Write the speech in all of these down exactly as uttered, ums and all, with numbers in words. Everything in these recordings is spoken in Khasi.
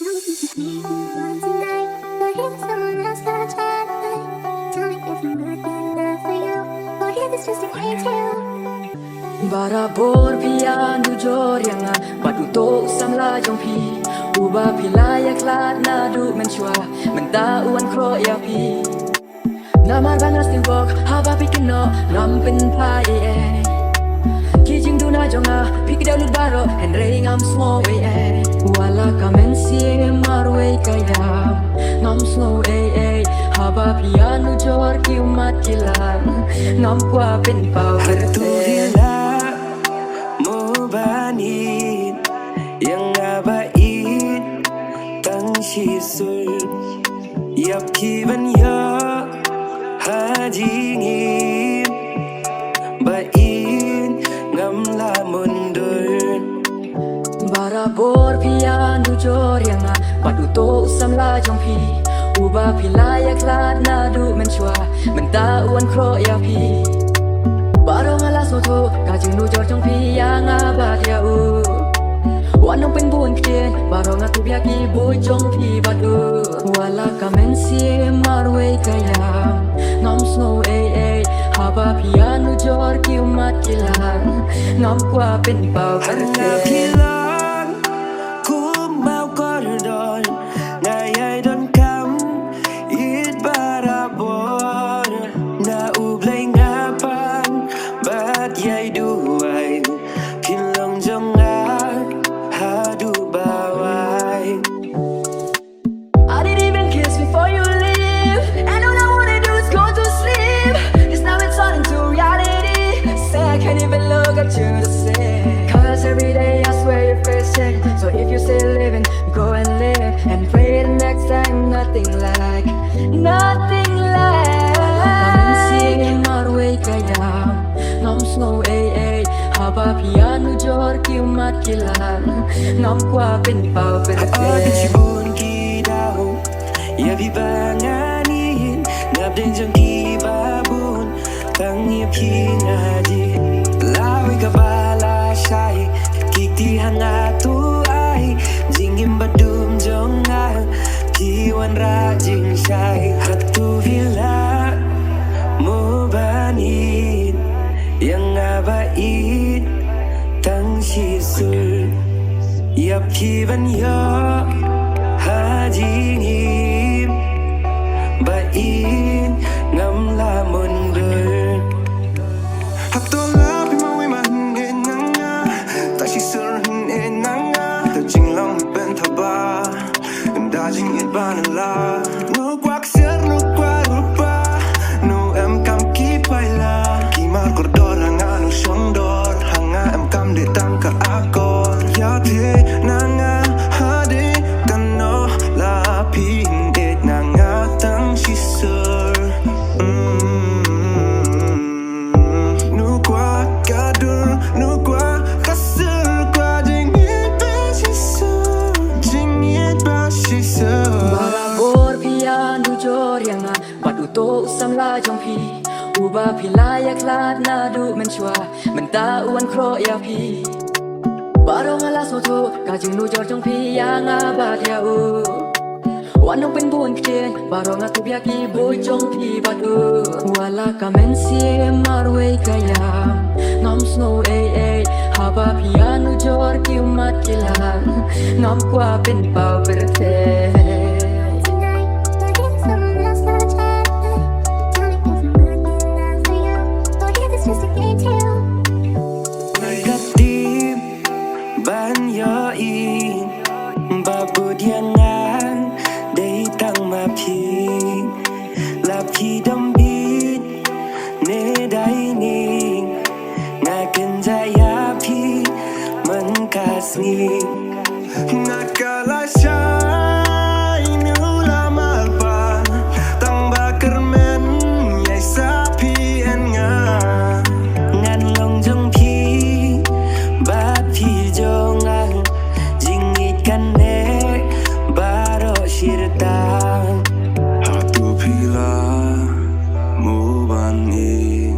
Barabor phi ïanujor ïa nga bad uto u samla jong phi, uba phi la ïakhlad naduh mynshuwa, mynta u wan khroh ïa phi. Namar ba nga sngewbok haba phi kynnoh ngam pynphai ei ei. Ki jingduna jong nga phi kdew lut baroh, hynrei ngam sngew ei ei. Wat la ka mynsiem marwei ka ïam, ngam sngew ei ei. Haba phi ïanujor ki ummat ki lam, ngam kwah pynpaw. Hato phi la mo ban ïeit ïa nga ba ïeit tang shisien? Ïa phi ban ïoh ha jingim ba ïeit ngam lah mundur. Barabor phi ïanujor ïa nga bad uto u samla jong phi, uba phi la ïakhlad naduh mynshuwa, mynta u wan khroh ïa phi. Baroh nga la sngewthuh ka jingnujor jong phi ïa nga bad ïa u. Wat nym pynbun ktien, baroh nga tup ïa ki buit jong phi bad u. Wat la ka mynsiem marwei ka ïam, ngam sngew ei ei. Haba phi ïanujor ki ummat ki lam, ngam kwah pynpaw. Hynrei phi long kum u kordor, nga ïai donkam ïeit barabor. Na U Blei nga pan bad ïai duwai, phin long jong nga haduh bawai. I didn't even kiss before you leave, and all I wanna do is go to sleep. 'Cause now it's turning to reality. Say I can't even look at you the same. 'Cause every day I swear your face changed. So if you're still living, go and live, and pray the next time nothing like, nothing like. Ngam sngew ei ei, haba phi ïanujor ki ummat ki lam, ngam kwah pynpaw pyrthei. Ïa phi ba ngan ïeit, ngap dei jong ki babun, tang ïa phi nga jied. Lawei kaba lashai, ki kti ha nga to ai, jingim ba dum jong nga, phi wanrah jingshai. Hato phi lah mo ban ïeit ïa nga ba ïeit tang shisien? Ïa phi ban ïoh ha jingim ba ïeit ngam lah mundur. Hato la phi mawei ma hynne na nga, tang shisien hynne na nga, to jinglong pynthaba. Ynda jingïeit ba na la, no kwah ksiar, no kwah rupa, no em kam ki paila. Ki mar kordor ha nga, no shongdor ha nga, em kam dei tang ka akor. Ïa phi na nga hadien kano, la phi ïeit na nga tang shisien. Mm. No kwah ka dur, no kwah ka sir, kwah jingïeit ba shisien, jingïeit ba shisien. Barabor phi ïanujor ïa nga bad uto u samla jong phi, uba phi la ïakhlad naduh mynshuwa, mynta u wan khroh ïa phi. Baroh nga la sngewthuh ka jingnujor jong phi ïa nga bad ïa u. Wat nym pynbun ktien, baroh nga tup ïa ki buit jong phi bad u. Wat la ka mynsiem marwei ka ïam, ngam sngew ei ei, haba phi ïanujor ki ummat ki lam, ngam kwah pynpaw pyrthei. Ka tip ban ïohi ba bud ïa nga dei tang ma phi. La phi dom bit ne dei ning, nga kynjah ïa phi man ka sngi. Nga ka lashai, nu la malpa, tang ba kyrmen ïa sa phi en nga. Ngan long jong phi bad phi jong nga, jingïeit kan neh baroh shirta. Hato phi lah mo ban ïeit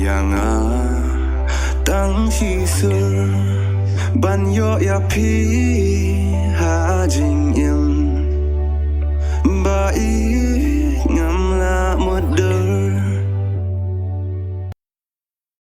ïa nga tang shisien, ban ïoh ïa phi